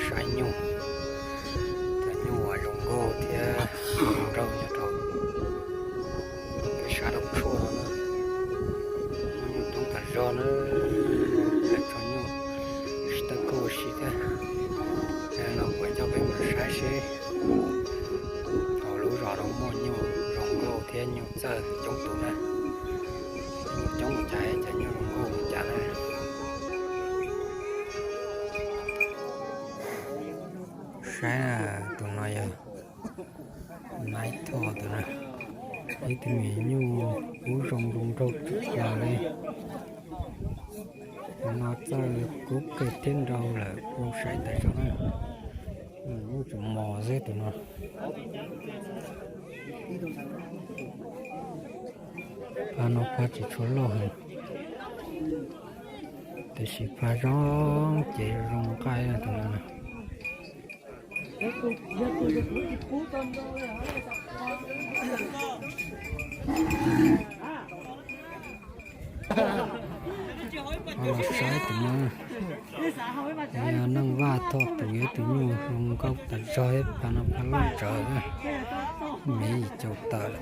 Saib nyuj, cov nyuj uas zoo nkauj thiab zoo nraug nyob rau peb sab Rooj Tshuaj no na. Muaj nyuj coob tas zog na, lawv tso nyuj tsis tau kauj ua si thiab. Yog li no kuv coj peb mus saib seb hauv lub zos no muaj nyuj zoo nkauj thiab nyuj txawj coob tus na. Nyuj coob mus cas, cov nyuj zoo nkauj mus cas na. Saib na, tus no yog Maib Thoj tus na, ib tug me nyuj kub zoo zoo nraug tshaj plaws li. Tus no txawj kub kawg thiab nraug lawm, zoo saib tas zog na. Nyuj tseem mos xwb tus no. Phaj no phaj tsis tshua loj heev, tiam sis phaj zoo ces zoo nqaij tus no na. Ho los saib tus no, yog Neej Vaj Thoj tus, yog tus nyuj zoo nkauj tas zog, phaj no phaj loj tsawv na, mev yim caum tawm lawm.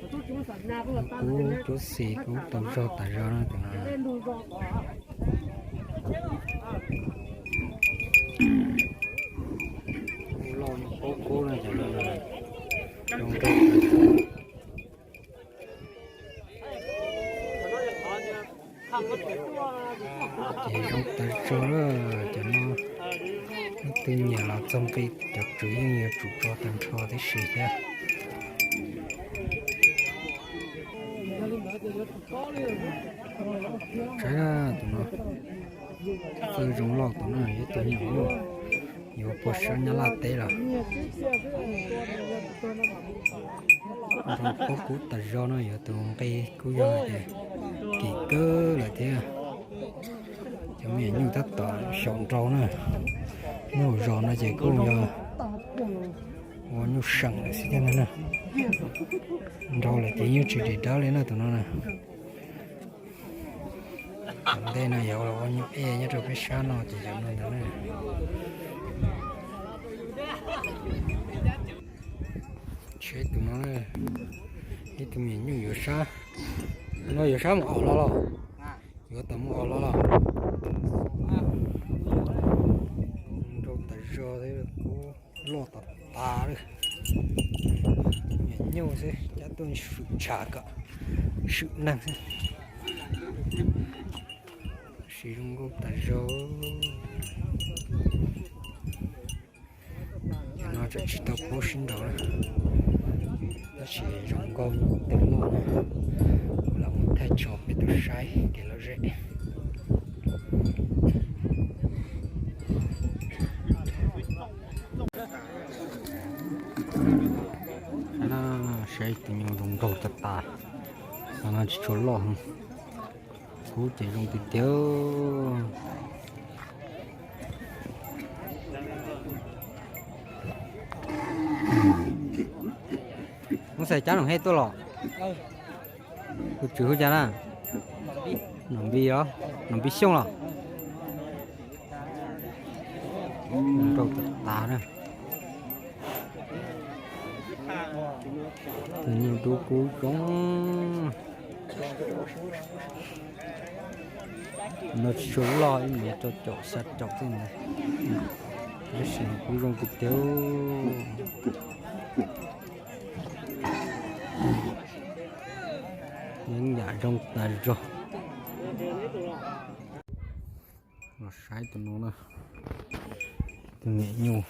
Kub cuab xis kub tau zog tas zog na tus no. Loj paub kub na, cov no zoo nraug. Ces zoo tas zog, cov no leej twg nyiam los txog nqi cov tswv yeej yuav tsum tso tag nrho tib si thiab. Saib na, tus no txawj zoo loj tus no, yog tus nyuj yuav puag sab Nyab Laj teb lawm. Zoo paub kub tas zog no, yog tus nqi kuj yog hais tias kim kawg lawm thiab. Cov me nyuj tab tom xyaum nraug na, nyob hauv zos no ces kuj yog ua nyuj seem lawm xwb thiab ntag na. Nraug lawm ces yeej tsis dim dawb li na tus no na. Tom ntej no yog ua nyuj ej nyob rau peb sab no ces yog no ntag na. Saib tus no, ib tug me nyuj yuav sab, no yuav sab mus os los los, yuav tau mus os los los. Nraug tas zog thiab kub loj tas tas li. Me nyuj xwb, cab tuaj swm tshav kom swm neeg xwb. Tab sis zoo nkauj tas zog. Cov no tseem tsis tau paub sib nraus na, tab sis zoo nkauj tawm loj na. Kuv lam mus thaij tso peb tau saib kev lom zem. Saib tus nyuj zoo nraug tas tas, no tsis tshua loj heev. Kub ces zoo tiag tiag. Muab xais cab Noom Hej tuaj los? Tus tswv hu cas na? Nom Npis los? Nom Npis Xyooj los? Nraug tas tas na. Tus nyuj dub kub zoo. No tsis tshua loj, ib mev rau caum xya caum xwb ntag, tab sis kub zoo tiag tiag. Yeeb yam zoo tas zog. Los saib tus no na, tus me nyuj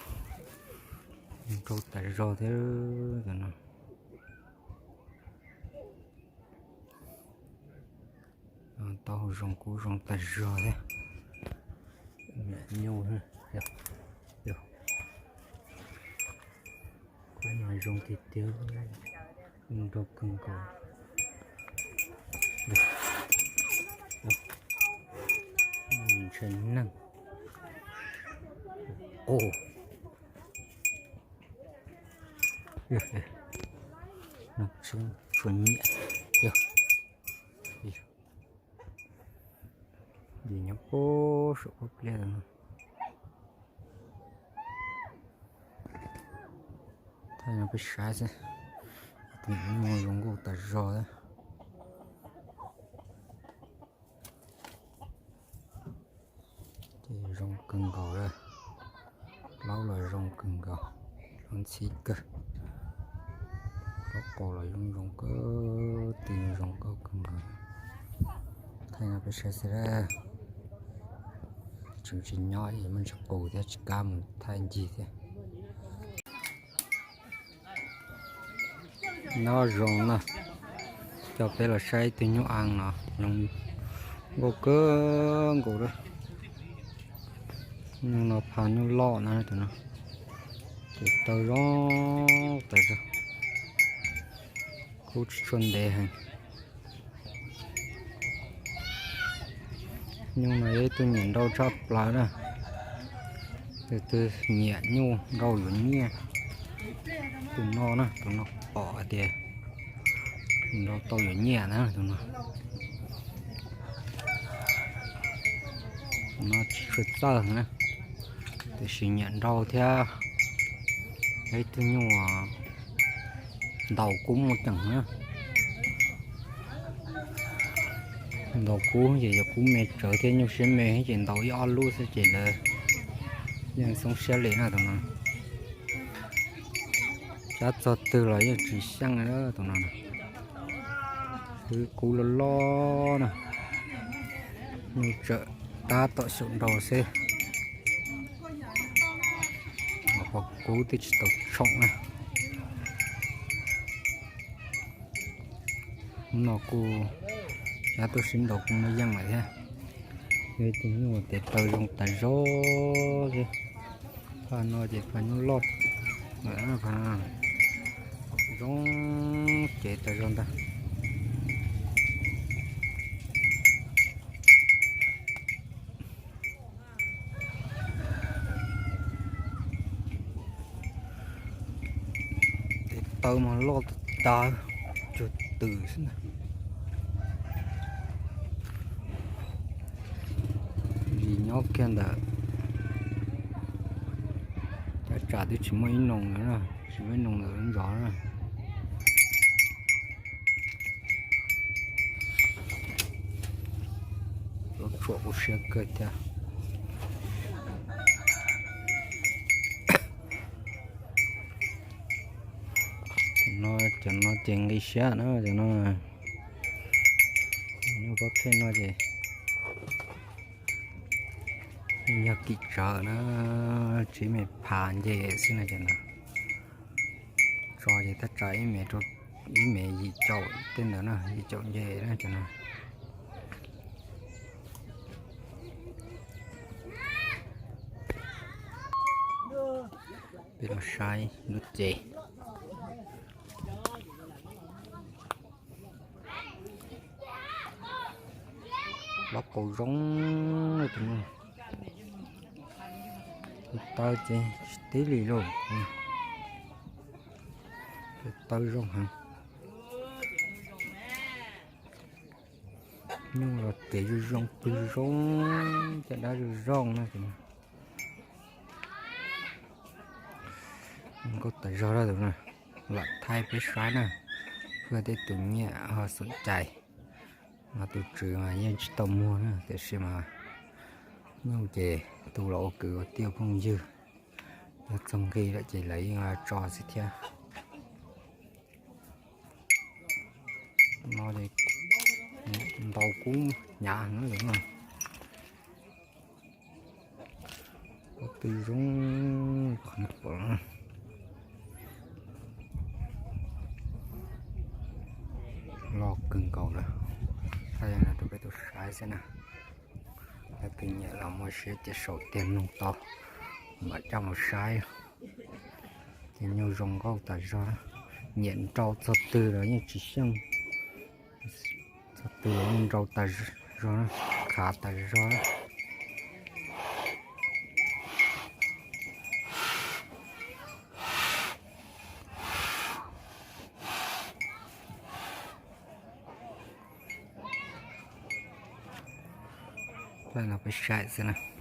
nraug tas zog thiab tus no. Taub hau zoo kub zoo tas zog thiab. Me nyuj, kuv no zoo tiag tiag, nraug kawg nkaus. Ntshe neeg. Tshuav nyiam. Nyob puag saum pob pliaj no. Thaij no peb saib xwb. Tus nyuam nyuj zoo nkauj tas zog. Ces zoo kawg nkaus li. Plaub los zoo kawg nkaus, zoo ntxhib kawg. Plaub qau los zoo zoo kawg, twb zoo nkauj kawg nkaus. Thaij no peb saib xwb. Tseem tsis nyob es muaj ntsis qus thiab tsis kam mus thaij ncig thiab. Nyob zoo na, coj peb los saib ib tug nyuj aa no, zoo nkauj kawg nkaus li. Nyuj no pha nyuj loj na tus no, tes taw zoo tas zog, kub tsis tshua ntev heev. Nyuj no yog ib tug nyiam nrau tshaj plaws na. Tus twg nyiam nyuj nrau yuav nyiaj, tus no na, tus no pom hais tias nrau tau yuav nyiaj na tus no. Tus no tsis tshua txawj na, tiam sis nyiam nrau thiab. Yog ib tug nyuj ntaus kub muaj ceem na. Ntaus kub ces yog kub me tsawv thiab nyuj siab me ces ntaus ib ob lub xwb ces lawv yeej xoob siab li na tus no. Cab txog twg los yeej tsis xyeej tus no. Wb kub loj loj na, nyuj tsawm tab tom xyaum nrau xwb. Qhov kub twb tsis tau tshoom na. Hnub no kuj cab tuaj sib ntaus kuj muaj yeej lawm thiab. Yog ib tug nyuj tes taw zoo tas zog thiab. Pha no ces pha nyuj loj lawm, zoo cev tas zog ntag. Tes taw mas loj tas tas, cuag tws xwb na. Vim nyob kiag ntawm cov tsam twb tsis muaj ib noo ntawd, tsis muaj ib noo ntawd lub zos na. Lub tshuam kuj siab kawg thiab. No, cov no ces nqi siab na, cov no. Nyuj pob pheej no ces yog kim tsawv na, tsis me phav nce xwb na cov no. Tso ces thaj tsam ib mev, ib mev yim caum tej ntawd na, yim caum nce na cov no. Peb los saib lub cev. Plaub qau zoo li tus no. Tus taw ces tsis tib li lauj. Tus taw zoo heev. Nyuj los tes zoo zoo, pw zoo, caj dab zoo zoo na. Nkauj tas zog lawm tus no. Lam thaij peb saib na, peb tej tus nyiam ho xoom cai. Mas tus tswv mas yeej tsis tau muag na, tiam sis mas nyuj ces tu los ua kwv ua tij phooj ywg, yog txog nqi lawm ces lawv yeej tso xwb thiab. No ces ntaus kub hnyav heev lawm no. Pob tw zoo, qhov no pom loj kawg nkaus lawm. Thaij no rau peb tau saib xwb na. Leej twg nyiam los muaj siab ces sau tiag mloog tau, mam coj mus saib. Ces nyuj zoo nkauj tas zog, nyiam nrau txog twg los yeej tsis xyeej, txog twg los yeej nrau tas zog, khav tas zog. Peb saib xwb na.